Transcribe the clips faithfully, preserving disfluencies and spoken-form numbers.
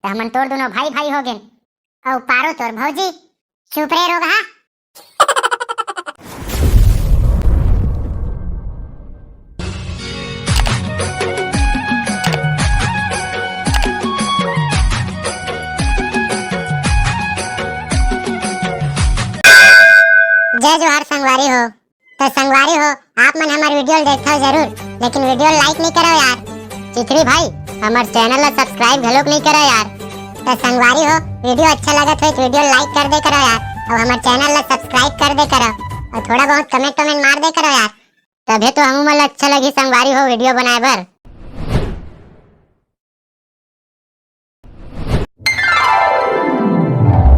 त हमन तोर दोनों भाई भाई हो गेन। अउ पारो तोर भौजी, चुप रे रोगहा। जय जोहार संगवारी हो। त संगवारी हो, आप मन हमर वीडियो ल देखथव जरूर, लेकिन वीडियो ल like नइ करव यार। चिथरी भाई, हमर चैनल ल subscribe घलोक नइ करव यार। त संगवारी हो, वीडियो अच्छा लगत होही त वीडियो ल like कर दे करव यार, अउ हमर चैनल ल subscribe कर दे करव, अउ थोड़ा बहुत comment वमेंट मार दे करव यार, तभे तो हमू मन ल अच्छा लगही संगवारी हो वीडियो बनाए बर।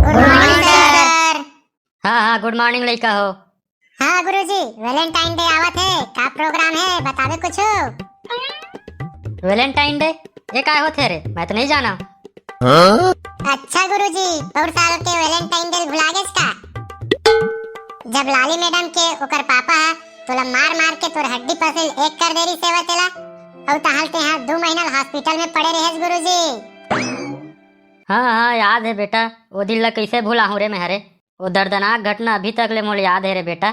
गुड मॉर्निंग सर। हाँ हाँ, गुड मॉर्निंग लइका हो। हाँ गुरुजी, वैलेंटाइन डे आवत हे, का प्रोग्राम हे, बताबे कुछु? Valentine day? ये काय होथे रे? मैं तो नहीं जाना। अच्छा गुरुजी, पौर साल के वैलेंटाइन डे भुला गेस का? जब लाली मैडम के ओकर पापा ह तोला मार मार के तोर हड्डी पसली ल एक कर दे रिहिस हे तेला, अउ तहाँ ले तेहा दू महीना ल हॉस्पिटल में पड़े रहेस गुरुजी। हाँ हाँ, याद हे बेटा, ओ दिन ला कइसे भुलाहूँ रे मैं हरे। ओ दर्दनाक घटना अभी तक ले मोला याद हे रे बेटा।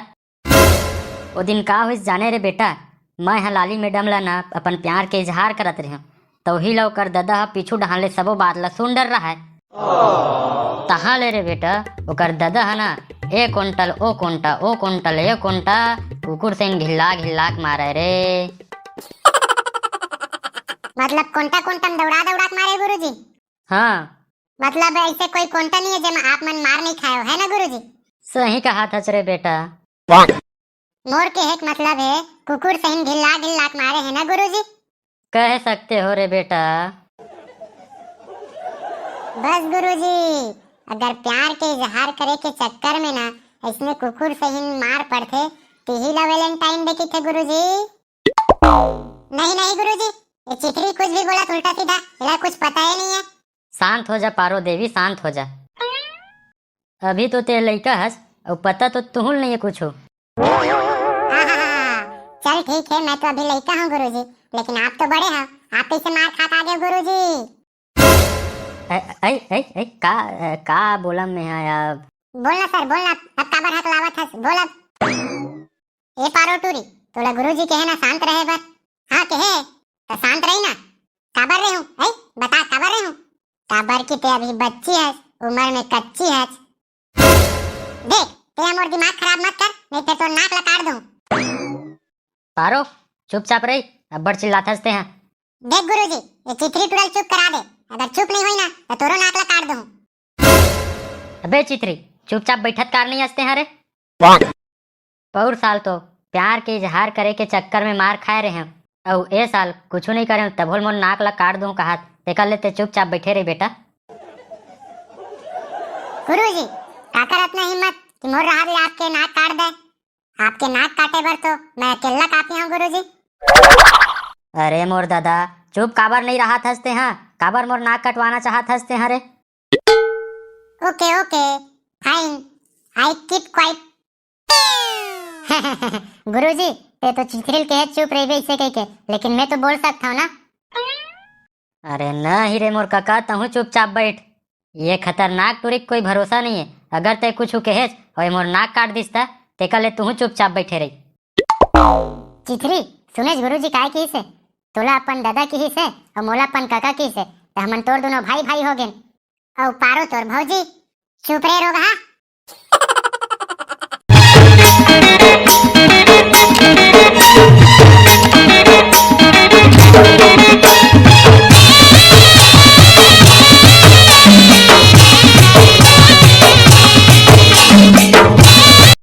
ओ दिन का होइस जाने रे बेटा, मैं ह लाली मैडम ला ना अपन प्यार के इजहार करत रहेंव, त उही ला ओकर ददा ह पीछू डहान ले सबो बात ला सुन डर रहा है। तहाँ ले रे बेटा, ओकर ददा ह ना ए कोंटा ल ओ कोंटा, ओ कोंटा ल ए कोंटा, कुकुर सहिन घिल्ला घिल्ला के मारे रे। मतलब कोंटा कोंटा में दौड़ा दौड़ा के मारे गुरुजी? हाँ। मतलब ऐसे कोई कोंटा नहीं है जेमा आप मन मार नहीं खाए हो, है ना गुरुजी? सही कहा थस रे बेटा। मोर कहे के मतलब है, कुकुर सहिन घिल्ला घिल्ला के मारे है ना गुरुजी? कह सकते हो रे बेटा। बस गुरुजी, अगर प्यार के इजहार करे के चक्कर में ना ऐसने कुकुर सहिन मार पड़थे, तिही ला वैलेंटाइन डे किथे गुरुजी। नहीं नहीं गुरुजी, ये चिथरी कुछ भी बोलत उल्टा सीधा, एला कुछ पता ही नहीं है। शांत हो जा पारो देवी, शांत हो जा। अभी तो ते लइका हस, अउ पता तो तुहुल नहीं है कुछ। हाँ, हाँ, हाँ, हाँ। चल ठीक है, मैं तो अभी लइका हूँ गुरुजी, लेकिन आप तो बड़े हो, आप कैसे मार खात आ गए गुरुजी? ए, ए, ए, ए, का, ए, का बोलम मैं हाँ अब? बोलना सर, बोलना, अब काबर हकलावत हस, बोल अब। ए पारो टूरी, तोला गुरुजी कहे ना शांत रहे बर। हाँ कहे, त शांत रही ना। काबर रहे हूँ, ए? बता काबर रहे हूँ? काबर कि ते अभी बच्ची हस, उम्र में कच्ची हस। देख, ते मोर दिमाग खराब मत कर, नहीं फिर तोर नाक ला काट दूँ। पारो, चुपचाप रही, अब्बड़ चिल्लाथस ते हाँ। देख गुरुजी, ये चिथरी टूरा ल चुप करा दे, अगर चुप नहीं होई ना, तो तोरो नाक ला काट दूँ। अबे चिथरी, चुपचाप बैठत कार नहीं हस ते हाँ रे। पौर साल तो प्यार के इजहार करे के चक्कर में मार खाए रहेंव, अउ ए साल कुछु नहीं करेंव, तभो ल मोर नाक ला काट दूँ कहत, तेकर ले ते चुपचाप बैठे रही बेटा। गुरुजी, काकर अतना हिम्मत कि मोर रहत ले आपके नाक काट दे? आपके नाक काटे बर तो मैं अकेल्ला काफी हूँ गुरुजी। अरे मोर ददा, चुप काबर नहीं रहत हस ते हाँ? काबर मोर नाक कटवाना चाहत हस ते हाँ रे? Okay, okay, fine, I keep quiet। गुरुजी, ते तो चिथरी ल कहे चुप रहिबे ऐसे कह के, लेकिन मैं तो बोल सकता हूँ ना। अरे नहीं रे मोर कका, तहूँ चुपचाप बैठ। ये खतरनाक टूरी के कोई भरोसा नहीं है, अगर ते कुछ कहेच अउ ये मोर नाक काट दिस त, तेकर ले तहूँ चुपचाप बैठे रही। चिथरी, सुनेच गुरुजी काय किहिस हे? तोला अपन ददा किहिस हे अउ मोला अपन कका किहिस हे, त हमन तोर दोनों भाई भाई हो गेन। अउ पारो तोर भौजी, चुप रे रोगहा।